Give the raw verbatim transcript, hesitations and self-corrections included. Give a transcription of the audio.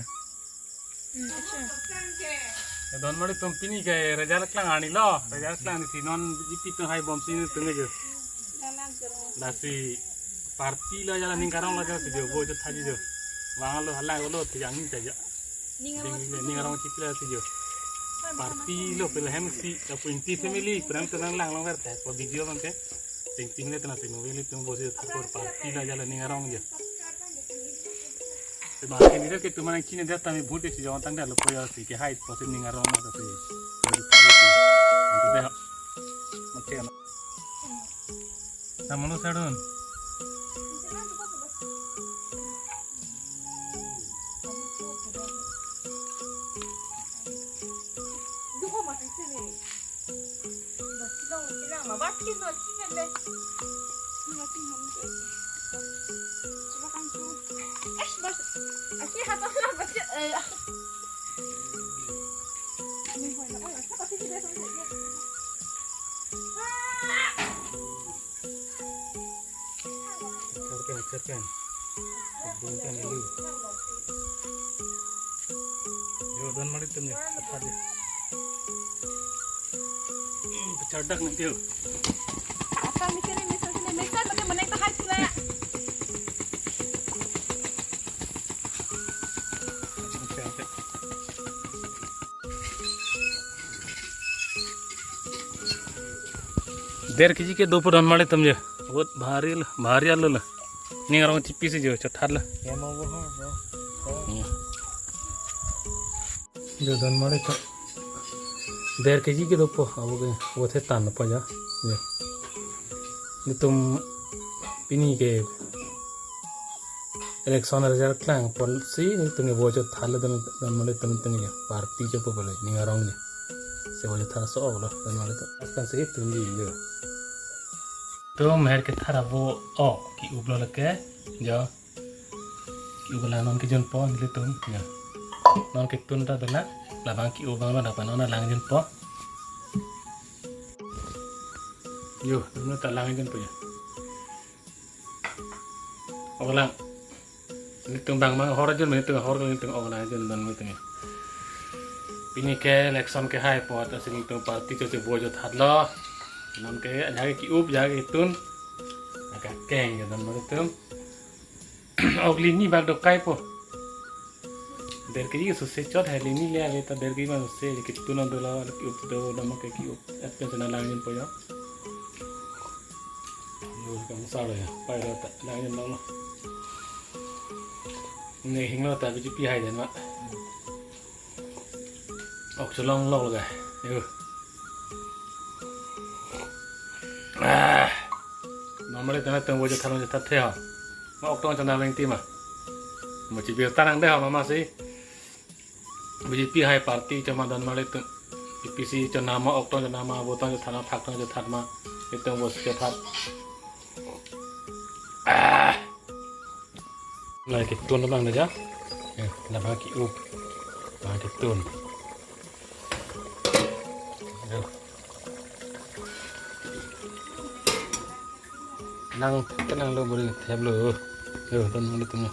Hmm, acha. Don Malik atum pini ke result klang arni lo, result klang arni si non G P atum haibomsi netum ke jo. Lasi party lo jala ning karong lo jala si jo, vote jo thaji jo. Vanglo halang lo thijang ning thaji. Ning, ning arong chikla si jo. Party lo pela hem si, apu inti family, pran tenang lang long ver tha, po video bang ke. Ting ting le tenang ting neli tung vote jo thakor party lo jala ning arong jo. Te bang ke ni ke tum nangchini det tame vote si jo tang det lo po jo si ke hai po si ning arong lo si. Ante de. Macam. Namanu sadun. Cerpen, cerpen. Bungkan dulu. Yo, Don Malik atum ya, cepat ya. Hmm, pecadak nanti yo. Asal mikir ini, misal sini, misal pakai meneng tahan sila. Oke, oke. Der kg ke dopo Don Malik atum jo. Vote bhari lo, bhari alo lo. Ning arong chipisi jo, chothat lo. Ya mau boh, boh. Hmm. Jo Don Malik atum. Der kg ke dopo, abo ke vote thanpo jo. Jo. Netum pini ke election result klang apotsi netum ke vote jo thanlo Don, Don Malik atum, netum ke party chopo pale ning arong jo. Si vote jo than so lo Don Malik atum. Askan si tum di jo. Tum her kethar abo o ke-up lo lake jo. Ke-up lang non kejunpo nelitum jo. Non ketun ta bela labang ke-up abang lo dapat non lang junpo. Jo, non ta lang junpo jo. Ok lang. Netum bang mang hor jun, netum hor netum ok lang jun Don Malik atum. Pini ke election ke hai apot asi netum party chosi vote jo thatlo. Non ke ajak ke-up ajak ketun. Aka keng jo Don Malik atum. Ok lini bak dokai po. Der kg suse chot hai lini le ave ta der kg ma suse ketun dolo ke-up do dam ke ke-up. At pen sana lang junpo jo. Yo, kam sar ya. Pai lo ta lang jun lo. Ne hinglo ta B J P hai den ma. Ok cholong lo ga. Yo. Ah. Don Malik atum netum vote jo than jo thatthe ho. Ma ok tong chonam lengti ma. Mo chibir tanang de ho mama si. B J P hai party choma Don Malik atum. A P C chonam ma, ok tong chonam ma, vote tong jo than ma, phak tong jo than ma. Netum vote jo than. Ah. Lake tun abang da ja. Ya, labang ke-up. Labang ketun. Aduh. Nang tenang lo beri thep lo. Yo, Don Malik atum.